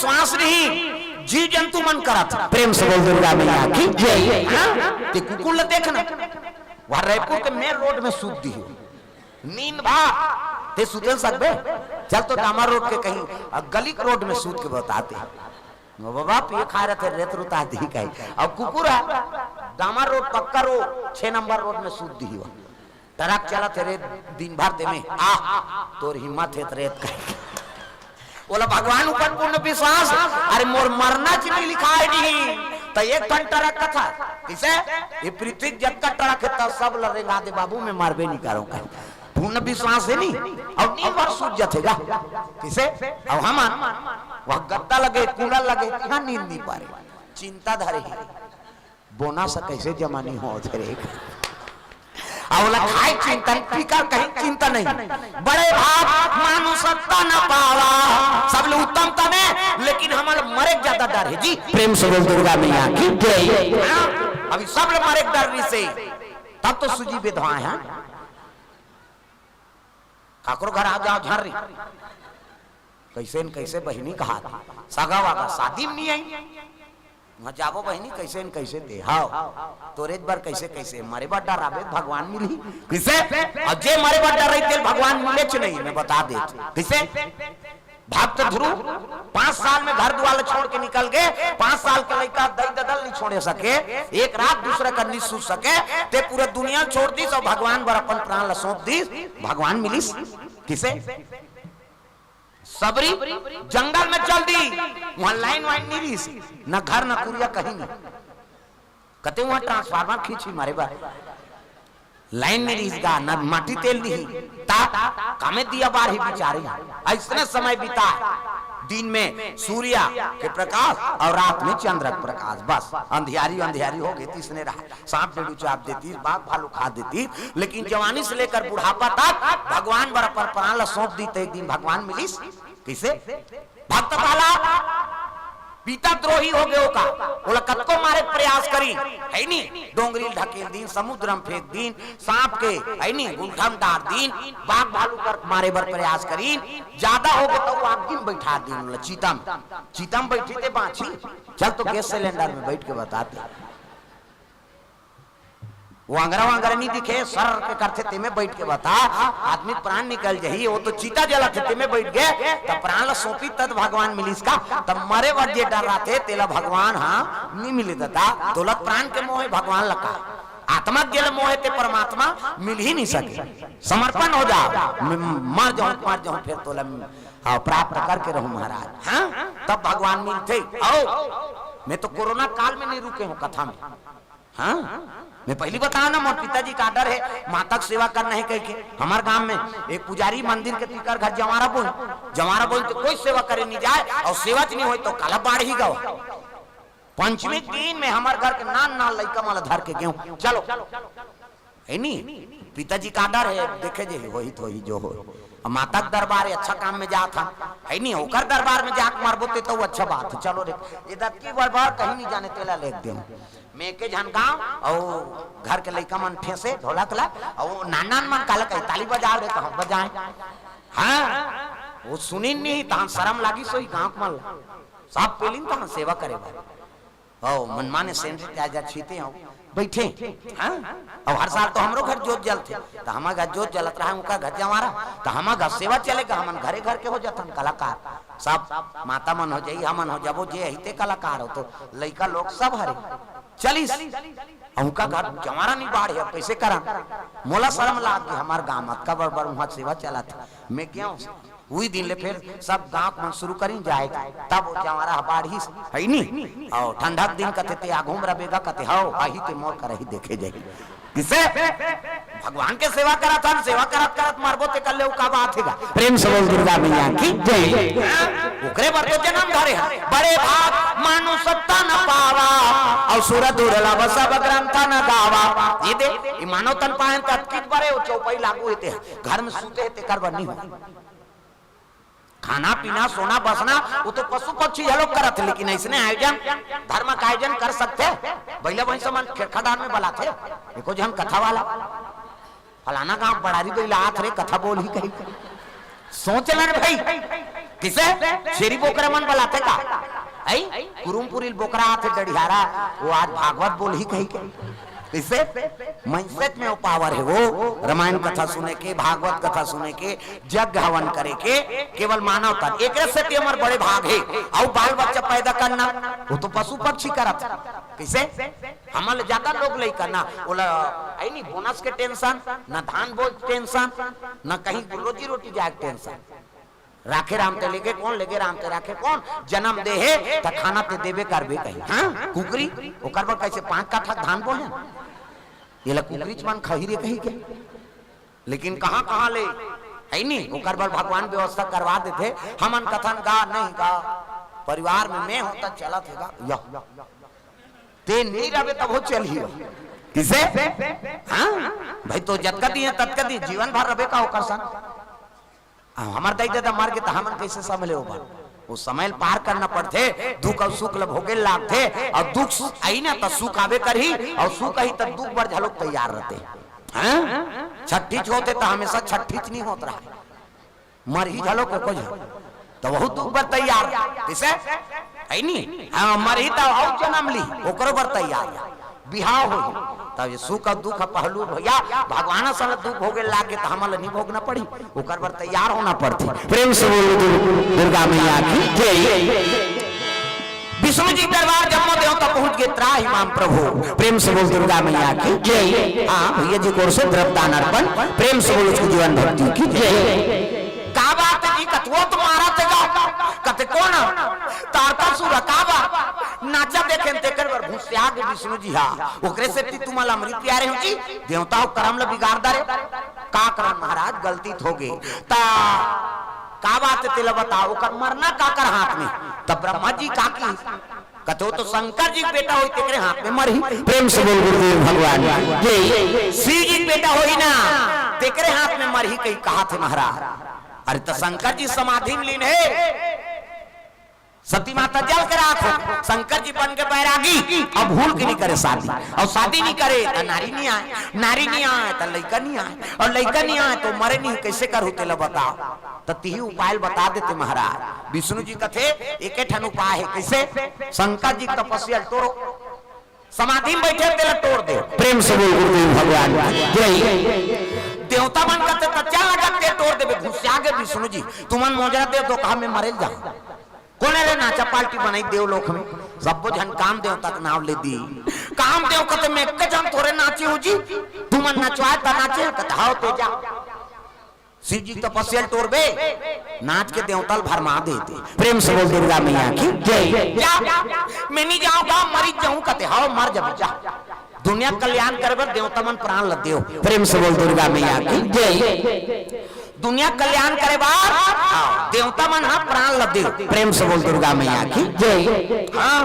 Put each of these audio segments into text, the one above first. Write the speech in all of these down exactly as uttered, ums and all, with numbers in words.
विश्वास नहीं, जीव जंतु मन करत हे। प्रेम से बोल दुर्गा मैया की जय। हाँ? ते कुकुर ल देखना, वह रायपुर के मेन रोड में सूत दिही। नींद भा, ते सुते सकबे? चल तो डामर रोड के कहीं, अ, गली के रोड में सूत के बता दे। वो बाबा पिए खाए रहिथे, रेत रुता दिही कहीं। अब कुकुर हे, डामर रोड, पक्का रोड, छह नंबर रोड में सूत दिही वो। ट्रक चलत हे रे दिन भर दे में, आ, तोर हिम्मत हे त रेत कहीं। ओला भगवान ऊपर पूर्ण विश्वास, अरे मोर मरना चिन्ही लिखाय नहीं, त एक ठन ट्रक कथा, किसे? ये पृथ्वी के जतका ट्रक हे, त सब ल रेंगा दे बाबू, मैं मरबे नहीं करूं कहीं। पूर्ण विश्वास हे नहीं, अब नींद भर सूत जथे गा। किसे? अब हमन, वह गद्दा लगे, कूलर लगे, यहाँ नींद नहीं पारे, चिंता धरे हे। बोनस कैसे जमा नहीं होत हे रे? अउ ओला खाए चिंतन, पीकर कहीं चिंता नहीं। बड़े भाग मानुष तन पावा, सब ले उत्तम तन हे, लेकिन हमन ल मरे के ज्यादा डर हे जी। प्रेम से बोल दुर्गा मैया की जय। हाँ? अभी सब ले मरे के डर रहिसे, तब तो सूजी बेधवाए हे। काकरो घर आ जाव झन रे, कैसे न कैसे बहिनी कहा, सगा वागा शादी में नहीं आई, वहाँ जाबो बहिनी, कैसे न कैसे दे, हाव, तोरेच बर कैसे कैसे, मरे बर डराबे त भगवान मिलही, किसे? अउ जे मरे बर डरही तेल भगवान मिलेच नहीं, मैं बता देत, किसे? भक्त ध्रुव पांच साल में घर दुआर ल छोड़ के निकल गे, पांच साल के लइका दई ददा ल नहीं छोड़े सके, एक रात दूसरा कर नहीं सूत सके, ते पूरा दुनिया ल छोड़ दिस अउ भगवान बर अपन प्राण ल सौंप दिस, भगवान मिलिस किसे? सबरी जंगल में चल दी, वहां लाइन वाइन नहीं रहिस, न घर न कुरिया कहीं नहीं। कते वहां ट्रांसफार्मर खींची मारे बर, लाइन नहीं रहिस गा, न माटी तेल दिही, ता कामे दिया बार ही बिचारी। अइसने समय बिता, दिन में सूर्या के प्रकाश अउ रात में चंद्र के प्रकाश, बस अंधियारी अंधियारी हो गे, तइसने रहा। सांप डेड़ू चाप देती, बाघ भालू खा देती, लेकिन जवानी से लेकर बुढ़ापा तक भगवान बर अपन प्राण ला सौंप दी, त एक दिन भगवान मिलिस। कइसे? भक्त प्रहलाद पिता द्रोही हो गे ओका, ओला कतको मारे के प्रयास करिन, हे नी? डोंगरी ल ढकेल दिन, समुद्र में फेंक दिन, सांप के, हे नी, गुलठा म डार दिन, बाघ भालू कर मारे बर प्रयास करिन, ज्यादा हो गे त वो आगी में बैठा दिन, ओला चिता में, चिता में बैठी ते बांची, चल तो गैस सिलेंडर में बैठ के बता दे। वो अंगरा वंगरा नहीं दिखे, सर के करथे, तेमे बैठ के बता, आदमी प्राण निकल जही, वो तो चिता जलत हे, तेमे बैठ गे, त प्राण ला सौंपी, तद भगवान मिलिस का, त मरे बर जे डर रहिथे, तेला भगवान, हाँ, नहीं मिले दादा, दौलत प्राण के मोह हे, भगवान ला का, आत्मा के जेला मोह हे, ते परमात्मा मिल ही नहीं सके, समर्पण हो जा, मैं मर जाऊं, मर जाऊं, फिर तोला, हाँ, प्राप्त करके रहूं महाराज, हाँ, तब भगवान मिलथे, आओ, मैं तो कोरोना काल में नहीं रुके हूँ कथा में, हाँ, मैं पहली बताया ना, मोर पिताजी का आर्डर हे, माता के सेवा करना हे कहिके। हमर गांव में एक पुजारी मंदिर के तीकर घर जंवारा बोई, जंवारा बोई तो कोई सेवा करे नहीं जाए, अउ सेवा च नहीं होय तो काला बाढ़ही गवा। पंचमी के दिन में हमर घर के नान नान लइका मन ला धर के गेहूं, चलो, हे नी, पिताजी का आर्डर हे, देखे जे होही तो होही जो हो। अब माता के दरबार हे, अच्छा काम में जात हन, हे नी, ओकर दरबार में जाके मरबो ते तो अच्छा बात हे। चलो रे, ये दतकी बरबर कहीं नहीं जाने, तेला लेके देहूं। मैं एके झन गांव अउ घर के लइका मन फेंसे ढोलक ला, अउ नान नान मन काला कही, ताली बजाव रे, कहूं बजाए। हाँ, वो सुनिन नहीं, तहां शरम लागिस होही गांव के मन ला। सब पेलिन तहां सेवा करे बर। ओ, मनमाने सैनिटाइजर छीते हो, बैठे, हाँ? अब हर साल तो हमरो घर जोत जलथे, त हमर घर जोत जलत रहा, उनका घर जंवारा, त हमर घर सेवा चलेगा, हमन घरे घर के हो जाथन कलाकार, सब माता मन हो जाई, हमन हो जाबो, जे अहिते कलाकार हो, तो लइका लोग सब हरे, चलिस, उनका घर जंवारा नहीं बाढ़े, अब कैसे करन? मोला शरम लाग गे, हमर गांव म अतका बड़ बड़ उहाँ सेवा चलत हे, मैं गेंव, उही दिन ले फेर सब गांव के मन शुरू करिन जाए के, तब वो जंवारा ह बाढ़िस, है नी? अउ ठंडा के दिन कथे, "ते आघू म रबेगा," कथे, "हव, आही ते मोर करही देखे जाही।" किसे? भगवान के सेवा करत हन, सेवा करत करत मरबो ते कर ले, उ का बात हे गा? प्रेम से बोल दुर्गा मैया की जय। हाँ? ओकरे बर तो जन्म धरे हन। बड़े भाग मानुष तन पावा, अउ सुर दुर्लभ सब ग्रंथ न गावा। ये दे, ये मानव तन पाए त अतकित बड़े, वो चौपाई लागू हे ते, घर में सूते हे ते कर बर नहीं हो। खाना पीना, सोना बसना, वो तो पशु पक्षी घलो करत हे, लेकिन अइसने आयोजन, धर्म का आयोजन कर सकथे? बइला भैंसा मन खेरखा डार में बलाथे, एको झन कथा वाला, "फलाना गांव बड़ारी बइला आत रे, कथा बोलही," कही। सोच ले रे भाई, किसे? छेरी बोकरा मन बलाथे का? आई? कुरुमपुरी बोकरा आथे डढ़ियारा, वो आज भागवत बोलही कही के। किसे? mindset में वो power हे वो, रामायण कथा सुने के, भागवत कथा सुने के, यज्ञ हवन करे के, केवल मानव तन। एकरे सेती हमर बड़े भाग हे। अउ बाल बच्चा पैदा करना, वो तो पशु पक्षी करत हे। किसे? हमन ले ज्यादा लोग लइका ना, ओला, आई नहीं, bonus के tension, ना धान बोझ tension, ना कहीं रोजी रोटी जाए के tension। राखे राम ते लेगे कोन, लेगे राम ते राखे कोन, जन्म दे हे त खाना ते देबे करबे कही। हाँ, कुकरी, ओकर बर कैसे पांच कट्ठा धान बोहे? येला कुकरीच मन खाही रे कही के। लेकिन कहाँ कहाँ ले, है नी, ओकर बर भगवान व्यवस्था करवा देथे। हमन कथन गा नहीं गा, परिवार में मैं होता चलत हे गा, यह ते नहीं रहबे तब हो चलही। किसे? हाँ भाई, तो जतका दिए ततका दिए, जीवन भर रहबे का ओकर संग? अब हमर दाई ददा मर गे त हमन कैसे संभले ओ बात? वो समय ल पार करना पड़थे, दुख अउ सुख ल भोगे ल लागथे, अउ दुख सु-, आई ना त सुख आबे करही, अउ सुख आही त दुख बर घलोक तैयार रहते। हैं? छट्ठीच होथे त हमेशा छट्ठीच नहीं होत रहा, मरही घलोक एको झन, त बहुत दुख बर तैयार। किसे? है नी? हाँ, मरही त अउ जन्म ली, ओकरो बर तैयार। बिहाव होही। तब ये सुख अउ दुख पहलू भैया, भगवान असन दुख भोगे लागे त हमन ल नहीं भोगना पड़ी, ओकर बर तैयार होना पड़थे। प्रेम से बोलो दुर्-, दुर्गा मैया की जय। विष्णु जी दरबार जम्मो देवता पहुंच गे, त्राहि माम प्रभु। प्रेम से बोल दुर्गा मैया की जय। हाँ, भैया जी की ओर से द्रव्य दान अर्पण, प्रेम से बोल उसकी जीवन भक्ति की जय। का बात हे जी, कतवो तो मारा थे गा, कते कोन? तारकासुर, का बात? नाचा देखेन तेकर बर भुसिया गे विष्णु जी हा, ओकरे सेती तुमन ल अमृत पियारे हो जी, देवता हो करम ल बिगाड़ डारे। का करन महाराज, गलती त होगे, ता का बात हे तेला बताओ, ओकर मरना काकर हाथ में? त ब्रह्मा जी का की कथे, वो तो शंकर जी के बेटा होही, तेकरे हाथ में मरही। प्रेम से बोल गुरुदेव भगवान की जय। शिव जी के बेटा होही ना, तेकरे हाथ में मरही कही कहाथे महाराज। अरे त शंकर जी समाधि में लीन हे, सती माता जल के राख हो, शंकर जी बन के बैरागी, अब भूल के नहीं करे शादी, अउ शादी नहीं करे त नारी नहीं आए, नारी नहीं आए त लइका नहीं आए, अउ लइका नहीं आए त मरे नहीं, कैसे करहू तेला बताओ। त तिही उपाय ल बता देथे महाराज। विष्णु जी कथे, एके ठन उपाय हे। कैसे? शंकर जी के तपस्या ल टोरो, समाधि में बैठे तेला टोर दे। प्रेम से बोल गुरुदेव भगवान की जय। देवता मन कथे त चल लगत ते टोर देबे। भुसिया गे विष्णु जी, तुमन मोजरा दे दो, कहा मैं मरे ल जाहूं। कोन रे नाचा पार्टी बनाई देवलोक में, सब्बो झन काम देवता के नाव ले दी। काम देव कथे मैं एक झन थोरे नाचे हो जी, तुमन नचवाए त नाचे, कथे हाव ते जा। शिव जी तपस्या ल टोरबे, नाच के देवता ल भरमा देथे। प्रेम से बोल दुर्गा मैया की जय। जा, मैं नहीं जाऊंगा, मरी जाऊं, कथे हाव मर जाबे जा। दुनिया कल्याण करे बर देवता मन प्राण ल देव। प्रेम से बोल दुर्गा मैया की जय। दुनिया कल्याण करे बर, हाँ, देवता मन हा प्राण ल देव। प्रेम से बोल दुर्गा मैया की जय। हाँ,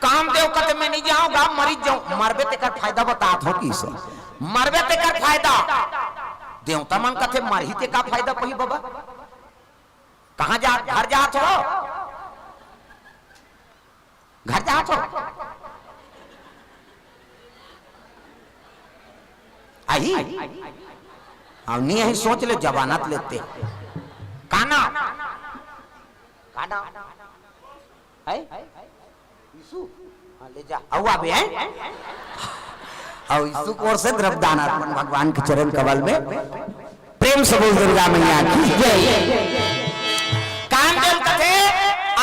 कामदेव कथे मैं नहीं जाऊंगा, मरी जाऊं, मरबे तेकर फायदा बतात हो किसे? मरबे तेकर फायदा। देवता मन कथे मरही ते का फायदा पही बाबा? कहाँ जात, घर जात हो? घर जात हो? आही? अब नहीं आही, सोच ले, जमानत लेते। का नाम? का नाम? है? यीशु? हाँ, ले जा। अउ आबे, हैं? अउ यीशु की ओर से द्रव्य दान अर्पण भगवान के चरण कमल में। प्रेम से बोल दुर्गा मैया की जय। कामदेव कथे,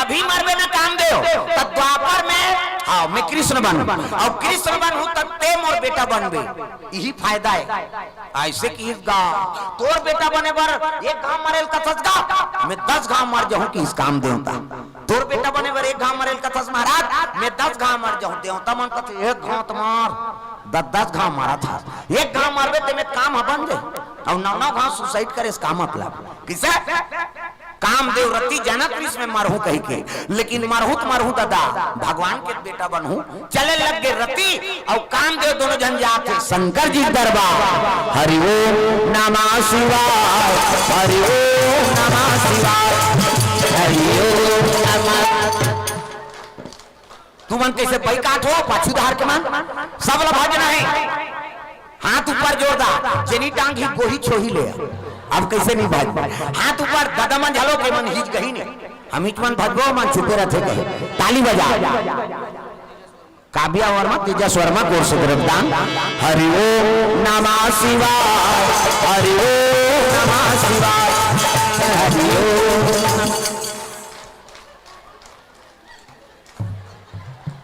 अभी मरबे ना कामदेव, त द्वापर में, हाँ, मैं कृष्ण बनहूं, अउ कृष्ण बनहूं त ते मोर बेटा बनबे, इही फायदा हे। ऐसे किहिस गा, तोर बेटा बने बर एक घांव मरे ल कथस गा, मैं दस घांव मर जाहूं किहिस कामदेव त। तोर बेटा बने बर एक घांव मरे ल कथस महाराज, मैं दस घांव मर जाहूं। देवता मन कथे एक घांव त मार, दस दस घांव मारत हस, एक घांव मरबे ते में काम ह बन जाही, अउ नौ नौ घांव suicide करे से का मतलब? किसे? कामदेव रति जनक वृष में मरहूं कहिके, लेकिन मरहूं त मरहूं दादा, भगवान के बेटा बनहूं। चले लग गे रति अउ कामदेव दोनों झन जात हे शंकर जी के दरबार। हरि ओम नमः शिवाय, हरि ओम नमः शिवाय, हरि ओम नमः। तुमन कैसे बाइकाट हो, पाछू धार के मन? सब ला भजना हे। हाथ ऊपर जोरदार, जेनी टांग ही गोही छोही ले। अब कइसे नहीं भाज? हाथ ऊपर, ददा मन झलो के मन हिच गही नहीं। हम हिच मन भजबो, मन चुपे रथे कहे। ताली बजा। काव्या वर्मा, तेजस वर्मा, गोर से द्रव्यदान। हरि ओम नमः शिवाय, हरि ओम नमः शिवाय, हरि ओम।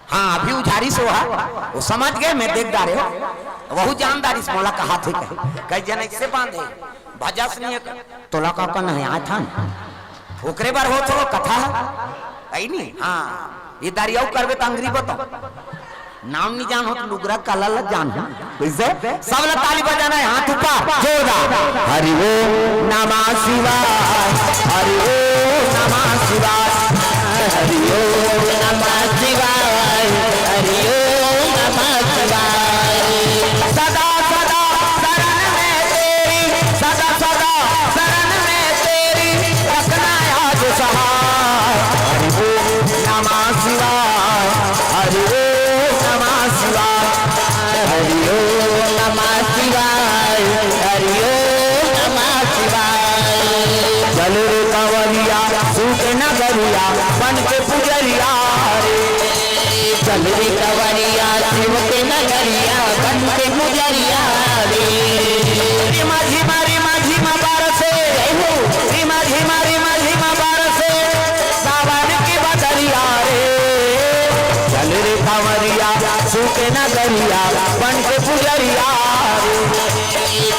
हाँ, अभी उझारी से वहा, वो समझ गए, मैं देख डारे हो। वहू जान डारिस मोला कहा थे कहे। कई जन ऐसे बांधे, भजस नहीं है। तोला का करना है, आथन। ओकरे बर हो तो कथा। आई नहीं, हाँ, ये दारी अउ करबे त अंगरी बताओ। नाम नहीं जान हो तो लुगरा काला ला जान हो। कइसे? सब ला ताली बजाना है, हाथ ऊपर, जोरदार। हरि ओम नमः शिवाय, हरि ओम नमः शिवाय, हरि ओम नमः शिवाय, हरि ओम नमः शिवाय। सदा सदा शरण में तेरी, सदा सदा शरण में तेरी, रखना याद सहाय। हरि ओम नमः शिवाय, हरि ओम नमः शिवाय, हरि ओम नमः शिवाय, हरि ओम नमः शिवाय। चल रे कंवरिया, सूत नगरिया, बन के पुजरिया रे। चल रे कंवरिया, शिव के नगरिया, बन के पुजरिया रे। रिमा झिमा, रिमा झिमा बरसे, रिमा झिमा, रिमा झिमा बरसे, सावन की बदरिया रे। चल रे कंवरिया, शिव के नगरिया, बन के पुजरिया रे।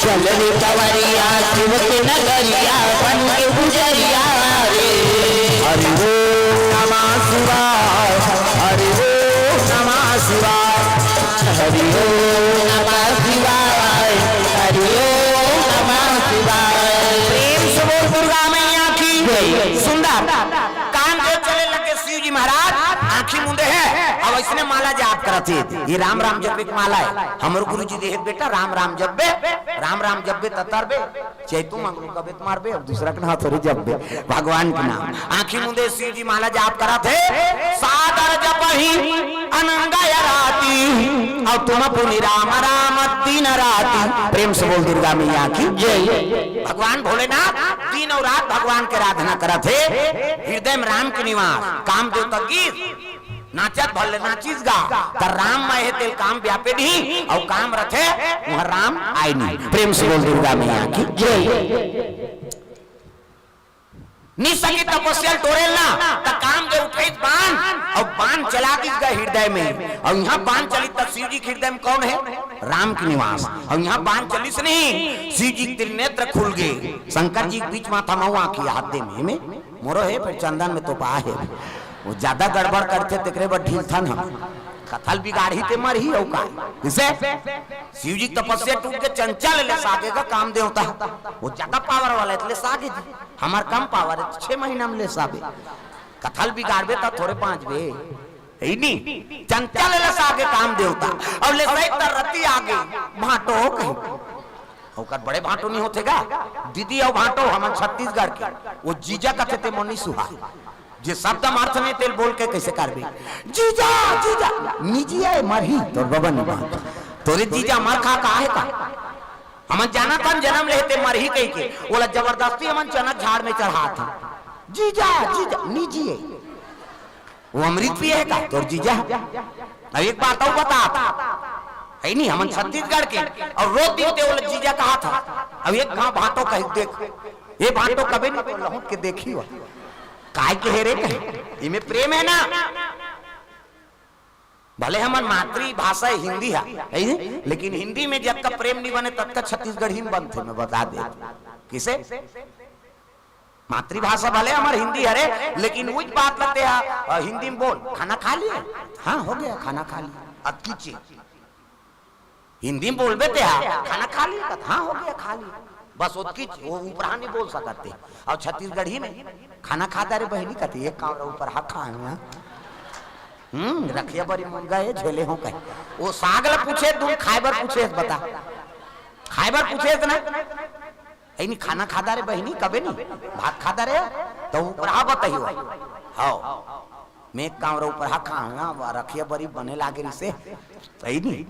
चल रे कंवरिया, शिव के नगरिया, बन के पुजरिया रे। हरि ओम नमः शिवाय, हरि ओम नमः शिवाय, हरि ओम नमः शिवाय, हरि ओम नमः शिवाय। प्रेम से बोल दुर्गा मैया की जय। सुंदर काम के चले लगे शिव जी महाराज, आंखी मुंदे हैं, अब इसने माला जाप करत हे। ये राम राम जपे के माला है। हमर गुरु जी देहे बेटा, राम राम जपबे, राम राम जपबे त तरबे, चैतू मंगलू कबे त मारबे, अब दूसरा के नाम थोड़ी जपबे, भगवान के नाम। आंखी मुंदे शिव जी माला जाप करत हे, सादर जपहि अनंग अराती, अउ तुम पुनि राम राम दिन राती। प्रेम से बोल दुर्गा मैया की जय। भगवान भोलेनाथ दिन अउ रात भगवान के आराधना करत हे, हृदय में राम के निवास, कामदेव तक गीत नाचत भले नाचिस गा, त राम मय हे तेल काम व्यापे नहीं, अउ काम रथे, वहां राम आय नहीं। प्रेम से बोल दुर्गा मैया की जय। निशा की तपस्या टोरेल ना, त काम के उठाइस बाण, अउ बाण चला दिस गा हृदय में, अउ यहाँ बाण चली त शिव जी के हृदय में कौन है? राम के निवास। अउ यहाँ बाण चलिस नहीं, शिव जी के त्रिनेत्र खुल गए, शंकर जी के बीच माथा महुआ की हाथ दे में, में मोरो हे, फिर चंदन में तो पा हे। वो ज्यादा गड़बड़ करथे, तेकरे बर ढीलथन हम। कथा ल बिगाड़ही ते मरही, अउ का? किसे? शिव जी के तपस्या टूट के चंचल ले सागे का काम देवता। वो ज्यादा पावर वाला है, ले सागे जी। हमार कम पावर है, छह महीना में ले साबे। कथा ल बिगाड़बे त थोड़े बांचबे। है नी? चंचल ले सागे काम देवता। अउ ले सही तर रति आगे, भांटो कहीं। ओकर बड़े भांटो नहीं होथे गा? दीदी अउ भांटो हमन छत्तीसगढ़ के। वो जीजा कथे ते मोनी सुहा। जे शब्द म अर्थ नहीं तेल बोल के कैसे करबे? जीजा, जीजा, निजी आए मरही, तोर बबा नहीं बात। तोरे जीजा मर खा का है का? हमन जाना कन जन्म लेहे ते मरही कही के। ओला जबरदस्ती हमन चनक झाड़ में चढ़ात हन। जीजा, जीजा, निजी है। वो अमृत पिए हे का तोर जीजा? अब एक बात अउ बतात, है नहीं, हमन छत्तीसगढ़ के, अउ रोज दिन ते ओला जीजा कहाथस। अब एक घांव भांटो कही देख, ये भांटो कबे नहीं तो लहुट के देखी हो। काय के हे रे कहे, इमे प्रेम है ना? भले हमर मातृभाषा हिंदी है, है नहीं? लेकिन हिंदी में जतका प्रेम नहीं बने, ततका छत्तीसगढ़ी में बनथे, मैं बता दे। किसे? मातृभाषा भले हमर हिंदी हरे, लेकिन उच बात ल ते हा, अ, हिंदी में बोल, "खाना खा लिए?" "हाँ, हो गया, खाना खा लिया।" अतकी चीज हिंदी में बोलबे ते हा, "खाना खा लिए?" कहत, "हाँ, हो गया, खा लिया।" बस ओतकी चीज, वो ऊपरहा नहीं बोल सकत ते। अउ छत्तीसगढ़ी में, "खाना खा डारे बहिनी?" कहत, "एक कांवरा ऊपरहा खाए हुआ।" हम्म, रखिया बरी मुनगा ये झेले हो कहे। वो साग ल पूछे, तुम खाए बर पूछे, बता। खाए बर पूछे इतना? है नहीं, खाना खा डारे बहिनी, कबे नहीं? भात खा डारे? तो ऊपरहा बताइयो। हाँ, मैं कांवरा ऊपरहा खाऊंगा, वो रखिया बरी बने लागे रिसे। सही नहीं?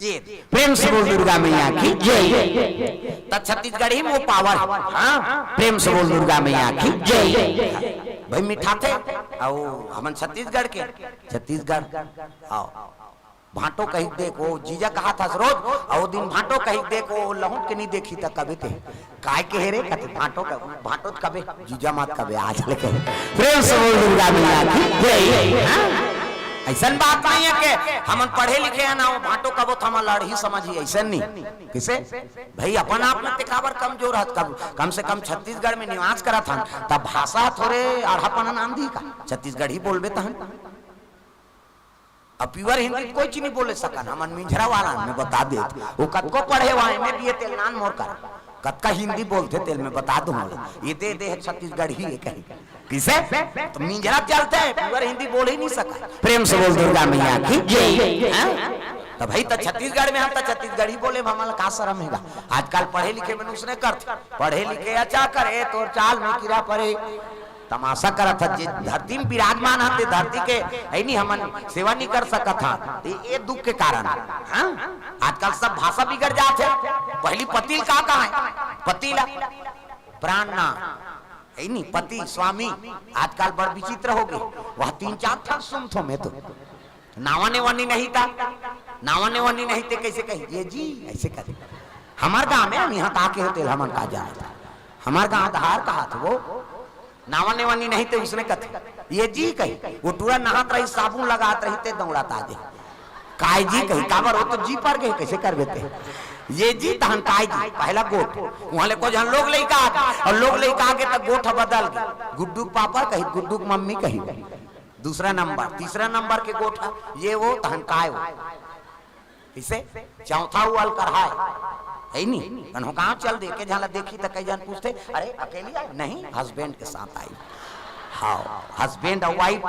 ये प्रेम से बोल दुर्गा मैया की जय। त छत्तीसगढ़ी में वो पावर है। हाँ, प्रेम से बोल दुर्गा मैया की जय। भाई मिठाथे, आओ हमन छत्तीसगढ़ के, छत्तीसगढ़, आओ। भांटो कही देख, वो जीजा कहा था रोज, और वो दिन भांटो कही देख, वो लहुट के नहीं देखी था कभी ते। काय के हे रे? कथे भांटो का, भांटो तो कबे, जीजा मत कबे, आज लेके। प्रेम से बोल दुर्गा मैया की जय। हाँ? ऐसन बात नहीं है कि हमन पढ़े लिखे हैं ना, वो भांटो कबो तो हमन लड़ही समझी, ऐसन नहीं। किसे? भाई अपन आप में ते काबर कमजोर हत, कम, कम से कम छत्तीसगढ़ में निवास करत हन, तब भाषा थोरे अड़हापन नाम दी का, छत्तीसगढ़ी बोलबे तहन। अब प्योर हिंदी तो कोई चीज नहीं बोले सकन, हमन मिंझरा वाला में बता देत। वो कतको पढ़े हुआ है, मैं बीए तेल नान मोर कर, कतका हिंदी बोलथे तेल में बता दूं। ये दे दे है छत्तीसगढ़ी है कहीं। किसे? तो मिंझरा चलते हैं, प्योर हिंदी बोल ही नहीं सका। प्रेम से बोल दुर्गा मैया की जय। हाँ? तो भाई तो छत्तीसगढ़ में हम तो छत्तीसगढ़ी बोले, हमला का शर्म हेगा? आजकल पढ़े लिखे मनुष्य ने करथे, पढ़े लिखे अच्छा करे, तोर चाल में कीड़ा पड़े। तमाशा करत हत, जे धरती में विराजमान हत, ते धरती के है नहीं, हमन सेवा नहीं कर सकत हन। ते ये दुख के कारण, हाँ? आजकल सब भाषा बिगड़ जात है। पहली पतिल का कहा है? पतिला, प्राण ना, है नहीं, पति, स्वामी। आजकल बड़ विचित्र हो गए। वह तीन चार ठन सुनथो मैं तो। नावा ने वनी नहीं था, नावा ने वनी नहीं ते कैसे कही? ये जी, ऐसे करे। हमार गाँव में हम यहाँ का के होते, हमन का जाने था। हमार गाँव धार कहा था वो, नावा ने वनी नहीं ते उसने कथे, ये जी कही, वो टूरा नहात रही, साबुन लगात रही, ते दौड़त आ गए। काय जी कही, काबर हो तो जी पर गए, कैसे कर देते? ये जी तहन काय जी, पहला गोठ। वहाँ ले को जन लोग लइका आ गए, और लोग लइका आ गए तो गोठ बदल गए। गुड्डू के पापा कही, गुड्डू के मम्मी कही। दूसरा नंबर, तीसरा नंबर के गोठ, ये वो तहन काय वो। इसे चौथा वो अलकरहा है, है नी? कन्हो गाँव चल दे, के झाला देखी त कई जन पूछते, "अरे अकेली आई?" "नहीं, हस्बैंड के साथ आई।" हाँ, हस्बैंड और वाइफ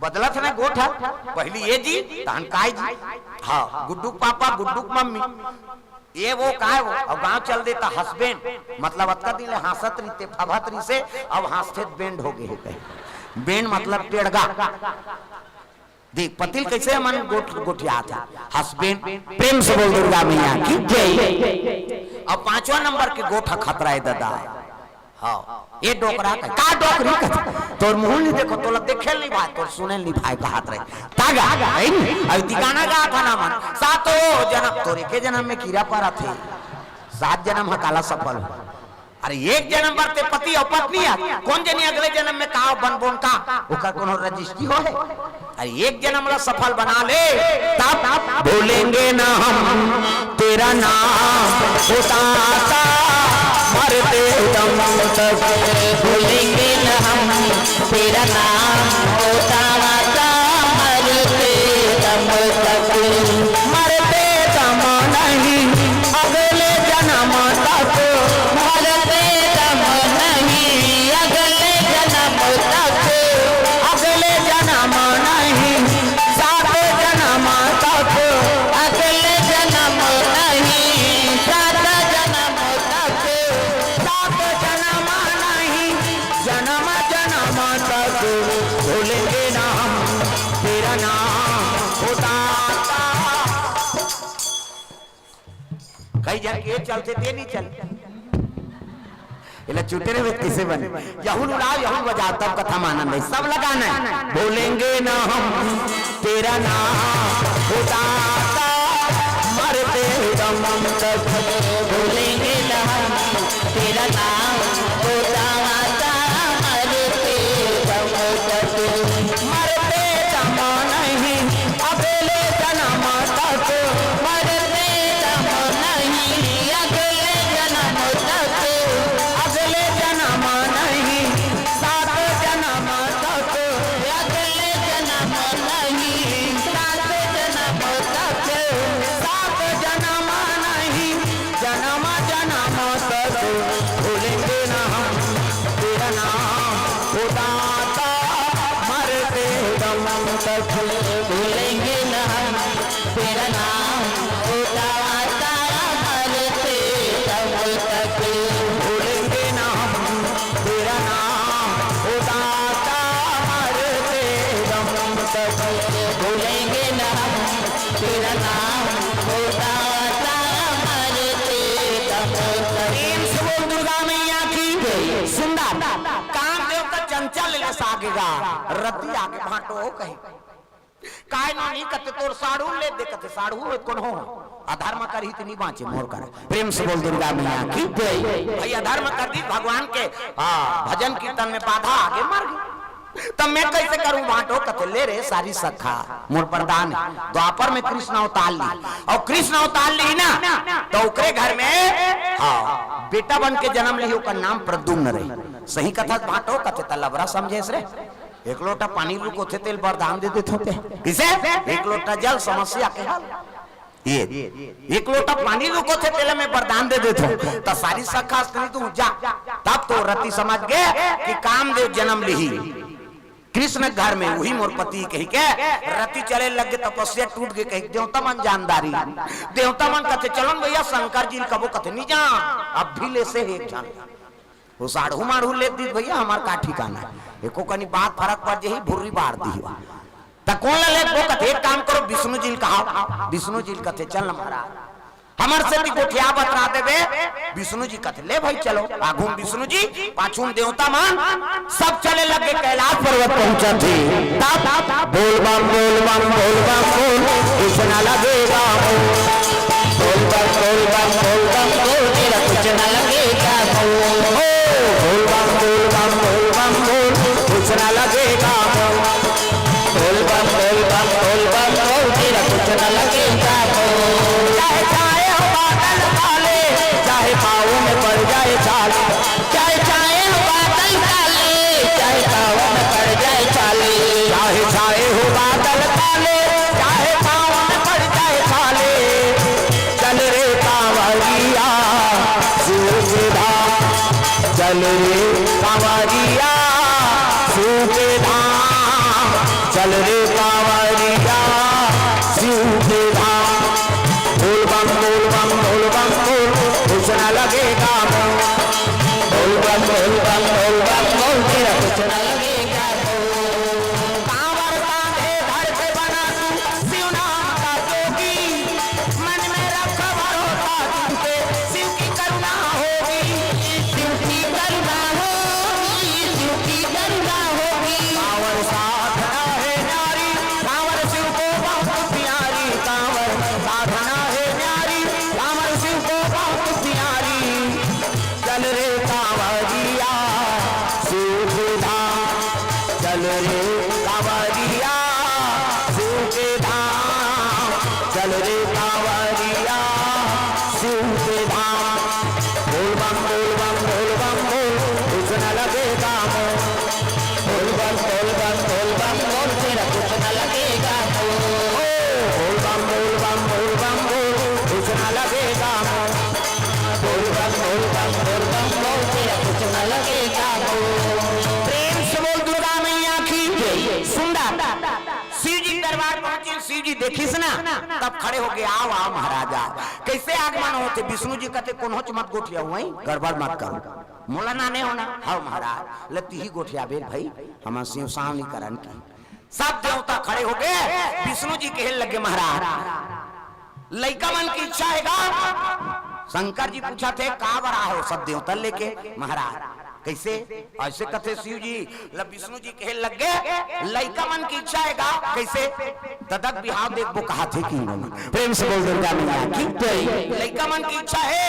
बदलत ना गोठ है, पहली ये जी, तहन काय जी। हाँ, गुड्डू के पापा, गुड्डू के मम्मी, ये वो काय वो, और गाँव चल देता हस्बैंड, मतलब अतका दिन ले हंसत रहिते, फभत रहिसे, अब हंसते त बैंड हो गए है कहीं। बैंड मतलब टेड़गा। देख, पतिल कैसे हमन गोठ-, गोठियात हे। हस्बैंड, प्रेम से बोल दुर्गा मैया की जय। अब पांचवा नंबर के गोठ खतरा है दादा। हाँ, ये डोकरा का, का डोकरी का? तोर मुंह नहीं देखो, तोला देखे नहीं भाई, तोर सुने नहीं भाई, कहात रहे। तागा, है नी? अब तिकाना का था ना मन, सातो जन्म, तोरे के जन्म में कीड़ा पड़ा थे, सात जन्म हकाला सफल हो। अरे एक जन्म बर ते पति और पत्नी है, कौन जनी अगले जन्म में का बनबोन का, ओकर कोनो रजिस्ट्री हो है? अरे एक जन्म ला सफल बना ले, तब भूलेंगे ना हम तेरा नाम, ओ दाता, मरते दम तक भूलेंगे ना हम तेरा नाम, ओ दाता, मरते दम तक, मरते दम नहीं, अगले जन्म तक, मरते दम नहीं, अगले जन्म तक, अगले जन्म नहीं, सात जन्म तक, अगले जन्म नहीं, सात जन्म तक, सात जन्म नहीं, जन्म जन्म तक भूलेंगे ना हम तेरा नाम, ओ दाता। कई जन के चलते ते नहीं चल। इला चुटे रे, कैसे बने? यहू उड़ाओ, यहू बजाओ, तब कथा में आनंद है। सब लगाना है। भूलेंगे ना हम तेरा नाम, ओ दाता, मरते दम तक। भूलेंगे ना हम तेरा नाम, ओ दाता, मरते दम तक। मरते दम नहीं, अगले जन्म तक, मरते दम नहीं, अगले जन्म तक, अगले जन्म नहीं, सात जन्म तक, अगले जन्म नहीं, सात जन्म तक, सात जन्म नहीं, जन्म जन्म तक भूलेंगे ना हम तेरा नाम, ओ दाता, मरते दम तक भूलेंगे ना हम तेरा नाम, ओ दाता, मरते दम तक भूलेंगे ना हम तेरा नाम, ओ दाता, मरते दम तक भूलेंगे ना हम तेरा नाम, ओ सुंदर, काम देव का चंचल ले सागे गा, रति आगे भांटो हो कही। काय नो नी कथे तोर साढ़ू ले दे कथे साढ़ू हो कोनो हो। अधर्म करही त नी बांचे मोर कर। प्रेम से बोल दुर्गा मैया की जय। भाई अधर्म कर दी भगवान के, हाँ, भजन कीर्तन में बाधा आगे मर गई। तब मैं कैसे करूं भांटो कथे ले रे सारी सखा मोर प्रदान है। द्वापर में कृष्ण अवतार ली और कृष्ण अवतार ली ना तो ओकरे घर में, हाँ, बेटा बन के जन्म ली ओकर नाम प्रद्युम्न रही। सही कथा भांटो कथे त लबरा समझे रे। एक लोटा पानी रुको थे तेल वरदान दे देते होते। किसे? एक लोटा जल समस्या के हल। ये एक लोटा पानी रुको थे तेल में वरदान दे देते हो। तो सारी सखा स्त्री तू जा। तब तो रति समझ गए कि कामदेव जन्म लिही कृष्ण घर में, वही मोर पति कही के रति चले लग गए, तपस्या टूट गए, कही देवता मन जानदारी। देवता मन कथे चलो न भैया शंकर जी कबो कथे नहीं जा, अब भी ले से एक जान। वो साढ़ू माढ़ू ले दी भैया, हमार का ठिकाना है। एको कनी बात फरक पड़ जाही, भुर्री बार दी। त कोन ला लेबो कथे, एक काम करो, विष्णु जी ल कहा, विष्णु जी ल कथे, चल न महाराज, हमर से भी गोठिया बतरा देबे। विष्णु जी कथे, ले भाई चलो। आगू म विष्णु जी, पाछू म देवता मन, सब चले लगे, कैलाश पर्वत पहुंचत हे। तब बोल बम बोल बम बोल बम बोल, कुछ न लगेगा मोल। बोल बम बोल बम बोल बम बोल, तेरा कुछ न लगेगा मोल। ओ, बोल बम बोल बम बोल बम बोल, कुछ न लगेगा मोल। बोल बम बोल बम बोल बम बोल, तेरा कुछ न लगेगा मोल। चाहे छाए हो बादल काले, चाहे पाँव में पड़ जाए छाले। चाहे छाए हो बादल काले, चाहे पाँव में पड़ जाए छाले। चाहे छाए हो बादल काले, चाहे पाँव में पड़ जाए छाले। चल रे कांवरिया शिव के धाम, चल रे कांवरिया शिव के धाम, चल रे कांवरिया शिव के धाम। बोल बम बोल बम बोल बम बोल, कुछ न लगेगा मोल। बोल बम बोल बम बोल बम बोल, तेरा कुछ न लगेगा मोल। कांवर कांधे धर के बना तू शिव नाम का जोगी, मन में रख भरोसा तुझ पे, शिव की करुणा होगी। शिव की करुणा होगी, शिव की करुणा होगी। कांवर साधना है न्यारी, कांवर शिव को बहुत प्यारी। कांवर साधना है न्यारी, कांवर शिव को बहुत प्यारी। चल रे कांवरिया शिव के धाम, चल रे कांवरिया शिव के धाम, चल रे कांवरिया शिव के धाम। बोल बम बोल बम बोल बम बोल, कुछ न लगेगा मोल। बोल बम बोल बम बोल बम बोल, तेरा कुछ न लगेगा मोल। ओ, बोल बम बोल बम बोल बम बोल, कुछ न लगेगा मोल। बोल बम बोल बम बोल बम बोल, तेरा कुछ न लगेगा मोल। प्रेम से बोल दुर्गा मैया की जय। सुंदर शिव जी के दरबार पहुंचे, शिव जी देखिस ना, तब खड़े हो गए, आओ आओ महाराज आओ। कैसे आगमन होथे? विष्णु जी कथे कोनोच मत गोठिया हुई, गड़बड़ मत करो। मोला नाने होना, हव महाराज, ले तिही गोठियाबे भाई, हमन शिव सावनी करन की। सब देवता खड़े हो गए, विष्णु जी कहे लगे महाराज, लइका मन की इच्छा हे गा। शंकर जी पूछत हे का बर आए हो सब देवता लेके महाराज? कैसे? ऐसे कथे शिव जी, ल विष्णु जी कहे लग गए, लइका मन की इच्छा हे गा। कैसे? ददक बिहाव देखबो कहाथे कि प्रेम से बोल दुर्गा मैया की जय। लइका मन की इच्छा हे,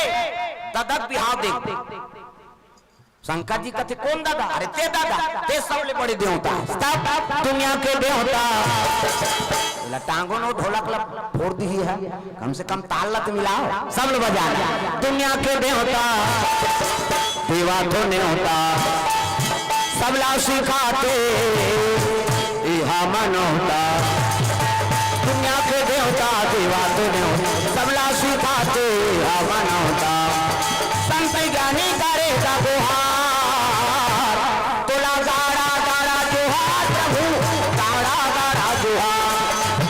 ददक बिहाव देखबो। शंकर जी कथे कोन ददा? अरे ते ददा, ते सबले बड़े देवता। तब दुनिया के देवता। एला टांगो नो ढोलक ला फोड़ दिही है, कम से कम ताल ला तो मिलाओ, सब लोग बजाना। दुनिया के देवता, देवा तो नेवता, सबला सिखाते इहा मनौता। दुनिया के देवता, देवा तो नेवता, सबला सिखाते इहा मनौता। संत ज्ञानी करे का गुहार, तोला गाड़ा गाड़ा जोहार प्रभु, गाड़ा गाड़ा जोहार।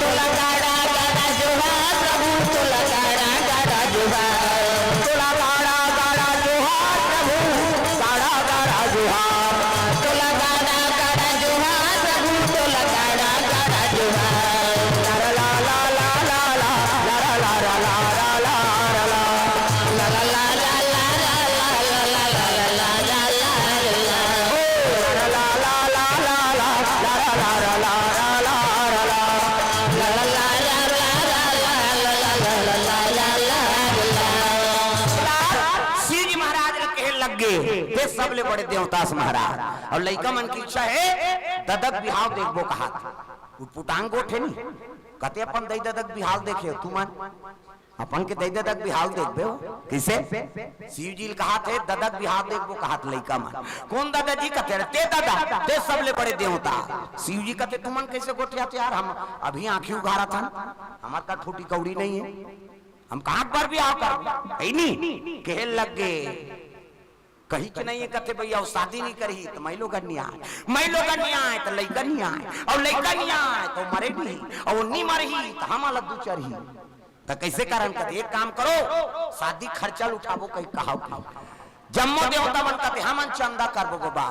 तोला गाड़ा गाड़ा जोहार प्रभु, तोला गाड़ा गाड़ा जोहार। तोला गाड़ा गाड़ा जोहार प्रभु, गाड़ा गाड़ा जोहार। तोला गाड़ा गाड़ा जोहार प्रभु, तोला गाड़ा गाड़ा जोहार। ला ला ला ला ला ला ला ला ला ला ला ला ला। शिव जी महाराज ल कहे लग गे, "ते सबले बड़े देवता अस महाराज।" अउ लइका मन के इच्छा हे, ददा के बिहाव देखबो कहात। वो पुटांग गोठ हे नी, कथे अपन दई ददा के बिहाव देखे हो तुमन, अपन के दई ददा के बिहाव देखबे हो कइसे? शिव जी ल कहात हे, ददा के बिहाव देखबो कहात लइका मन। कोन ददा जी? कथे, "ते ददा, ते सबले बड़े देवता।" शिव जी कथे, "तुमन कइसे गोठियात यार, हम अभी आँखी उघारत हन, हमर करा फूटी कौड़ी नइ हे, हम कहाँ बर बिहाव करबो?" हे नी, कहे लग गे, "कहीं के नइ हे," कथे, "भइया, वो शादी नइ करही त मइलोगन नइ आय, मइलोगन नइ आय त लइका नइ आय, अउ लइका नइ आय त मरे नइ, अउ नइ मरही त हमला दू चरही।" त कइसे करन? कथे, "एक काम करो, शादी खर्चा ल उठाबो कहि कहाव।" जम्मो देवता मन कथे, "हमन चंदा करबो बाबा,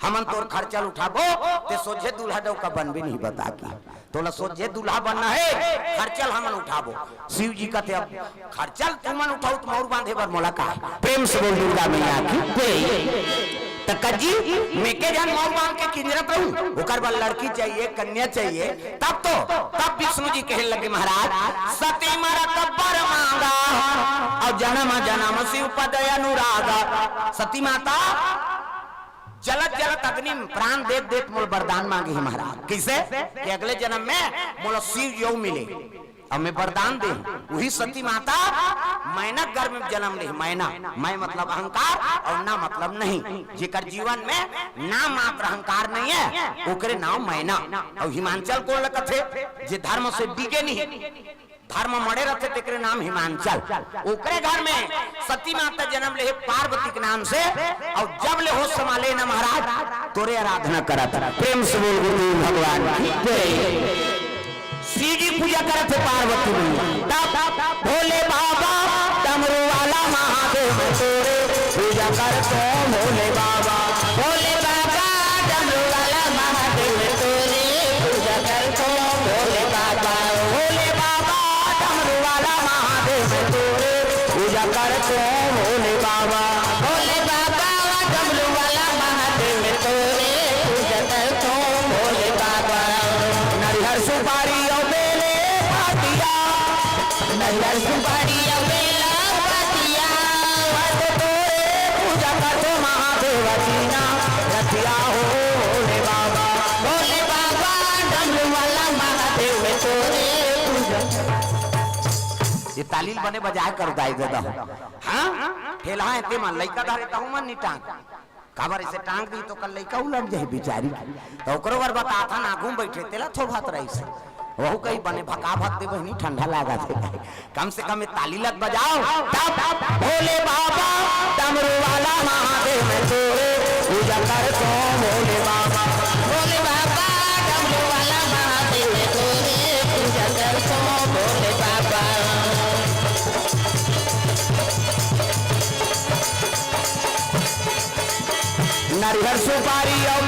हमन तोर खर्चा ल उठाबो, ते सोझे दूल्हा डउका बनबे नहीं बता के, तोला सोझे दूल्हा बनना हे, खर्चा ल हमन उठाबो।" शिव जी कथे, "अब खर्चा ल तुमन उठाओ त मउर बांधे बर मोला का हे?" प्रेम से बोल दुर्गा मैया की जय। त कज्जी, मैं के झन मउर बांध के किंजरत रहूं, ओकर बर लड़की चाहिए, कन्या चाहिए, तब तो, तब विष्णु जी कहे लगे, "महाराज, सती मरत बर मांगा, अउ जनम जनम शिव पद अनुरागा।" सती माता जलत जलत अग्नि में प्राण देत देत मोला वरदान मांगे हे महाराज। कइसे? कि अगले जनम में मोला शिव जी मिले। अब मैं वरदान दे हूँ, वही सती माता मैना गर्भ में जनम ले, मैना, मैं मतलब अहंकार अउ ना मतलब नहीं, जेकर जीवन में नाम मात्र अहंकार नहीं हे, ओकरे नाम मैना। अउ हिमांचल कोन ल कथे? जे धर्म से डिगे नहीं, धर्म मड़े रथे, तेकरे नाम हिमांचल। ओकरे घर में सती माता जनम ले पार्वती के नाम से, अउ जब ले होश संभाले ना महाराज, तोरे आराधना करत। प्रेम से बोल गुरुदेव भगवान की जय। शिव जी पूजा करत हे पार्वती मैया। तब भोले बाबा डमरू वाला महादेव तोरे पूजा करत हों भोले बाबा। भोले बाबा डमरू वाला महादेव तोरे पूजा करत हों भोले बाबा। भोले बाबा डमरू वाला महादेव तोरे पूजा करत हों भोले बाबा। भोले बाबा डमरू वाला महादेव तोरे पूजा करत हों भोले बाबा। नरिहर सुपारी अउ बेले पातिया, नरिहर सुपारी अउ बेला पातिया, मैं तो तोरे पूजा करत हों महादेव दीना रतिया हो भोले बाबा। भोले बाबा डमरू वाला महादेव तोरे पूजा। ये ताली ल बने बजाय कर दाई ददा। हाँ? ठेलहा हे ते मन लइका धरे तहू मन नी टांग। काबर अइसे टांग दी त ओकर लइका उलट जाही बिचारी। त ओकरो बर बताथन, आगू में बइठे तेला थोभत रहिस। वहू कही बने भका भक दे बहिनी, ठंडा लागत हे। कम से कम ये ताली ल त बजाव। तब भोले बाबा डमरू वाला महादेव तोरे पूजा करत हों भोले बाबा। भोले बाबा डमरू वाला महादेव तोरे पूजा करत हों भोले बाबा। नरिहर सुपारी अउ